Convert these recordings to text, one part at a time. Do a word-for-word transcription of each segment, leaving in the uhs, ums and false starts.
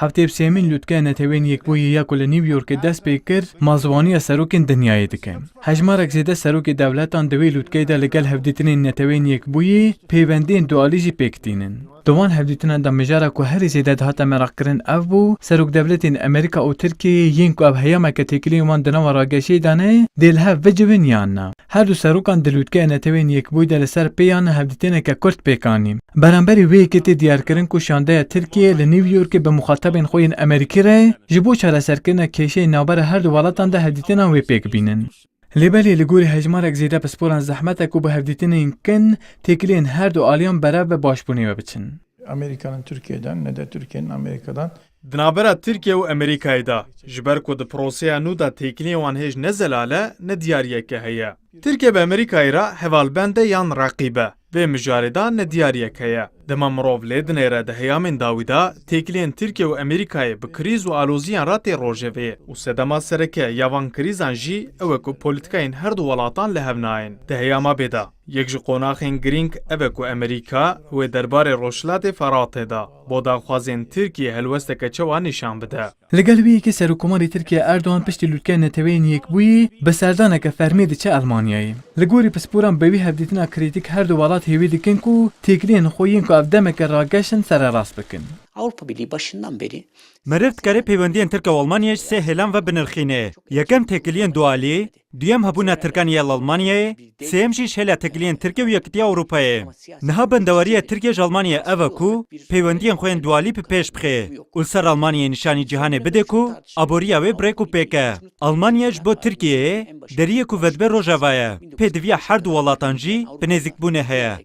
Heftê bi sêyemîn lûtkeya Neteweyên Yekbûyî ya ku li New Yorkê dest pê kir, mazwaniya serokên dinyayê dike. Hejmarek zêde serokê dewletan di wê lûtkeyê de li gel hevdîtinên Neteweyên Yekbûyî pêwendiyên dualî jî pêk tînin. Di wan hevdîtinan de mijara ku herî zêde dihate meraqkirin ev bû, serokdewletên Amerîka û Tirkiyeyê yên ku ev heyameke têkiliyên wan di nava rageşiyê de ne, dê li hev bicivin yan na. Her du serokan di lûtkeya Neteweyên Yekbûyî de li ser pêyan hevdîtineke kurt pêk anî. Beramberî wê yekê tê diyarkirin ku şandeya Tirkiyeyê li New Yorkê bi muxatabên xwe yên Amerîkî re ji bo çareserkirina kêşeyên navbera her du welatan de hevdîtinan wê pêk bînin. Lê belê li gorî hejmarek zêde pisporan zehmet e ku bi hevdîtinên kin têkiliyên her du aliyan berev bi başbûnê ve biçin. Amerika'nın Türkiye'den ne de Türkiye'nin Amerika'dan Di navbera Tirkiye û Amerîkayê de, ji ber ku di proseya nû de têkiliyên wan hêj ne zelal e, ne diyariyeke heye. Tirkiye bi Amerîkayê re hevalbend e yan reqîb e? Vê mijarê de ne diyariyek heye. Dema mirov lê dinêre di heyamên dawî de, têkiliyên Tirkiye û Amerîkayê bi krîz û aloziyan re tê rojevê û sedema sereke ya van krîzan jî ew e ku polîtîkayên her du welatan li hev nayên. Di heyama bê de, yek ji qonaxên girîng ev e ku Amerîka wê derbarê Rojhilatê Feratê de bo daxwazên Tirkiyê helwesteke çawa nîşan bide. Li gel wê yekê Serokkomarê Tirkiye Erdogan piştî lûtkeya Neteweyên Yekbûyî bi serdaneke fermî diçe Elmanyayê. Li gorî pisporan bi wî hevdîtina krîtîk her du welat hêvî dikin ku têkiliyên xwe yên ku ev demeke rageş in sererast bikin. Avrupa Birliği başından beri Meriv dikare peywendiyên Tirkiye û Almanyayê ji sê hêlan ve binirxîne. Yekem têkiliyên dualî, duyem hebûna Tirkan yê li Almanyayê, sêyem jî ji hêla têkiliyên Tirkiye û Yekitiya Ewropayê. Niha bendewariya Tirkiye ji Almanyayê ev e ku peywendiyên xwe yên dualî bi pêş bixê û li ser Almanyayê nîşanî cîhanê bide ku aboriya wê bi rêk û pêk e. Almanya ji bo Tirkiyeyê deriyê ku vedibe Rojava ye. Pêdiviya her du welatan jî bi nêzîkbûnê heye.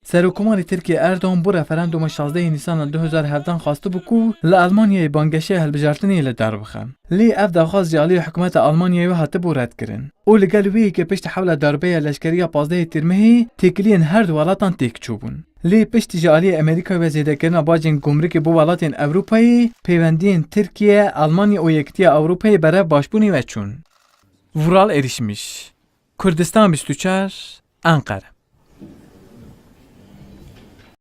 Serokkomarê Tirkiyê Erdogan bo referanduma şazdehê Nîsana du hezar hevdehan xwestibû ku li Almanyayê bangeşeya hilbijartinê li dar bixe. Lê ev daxwaz ji aliyê hikûmeta Almanyayê ve hatibû redkirin û li gel wê yekê piştî hewla darbeya leşkerî ya pazdehê Tîrmehê têkiliyên her du welatan têk çûbûn. Lê piştî ji aliyê Amerîkayê ve zêdekirina bacên gumrikê bo welatên Ewropayê, peywendiyên Tirkiye, Almanya û Yekitiya Ewropayê berev başbûnê ve çûn. Vural Erişmiş, Kurdistan bîst û çar, Enqere.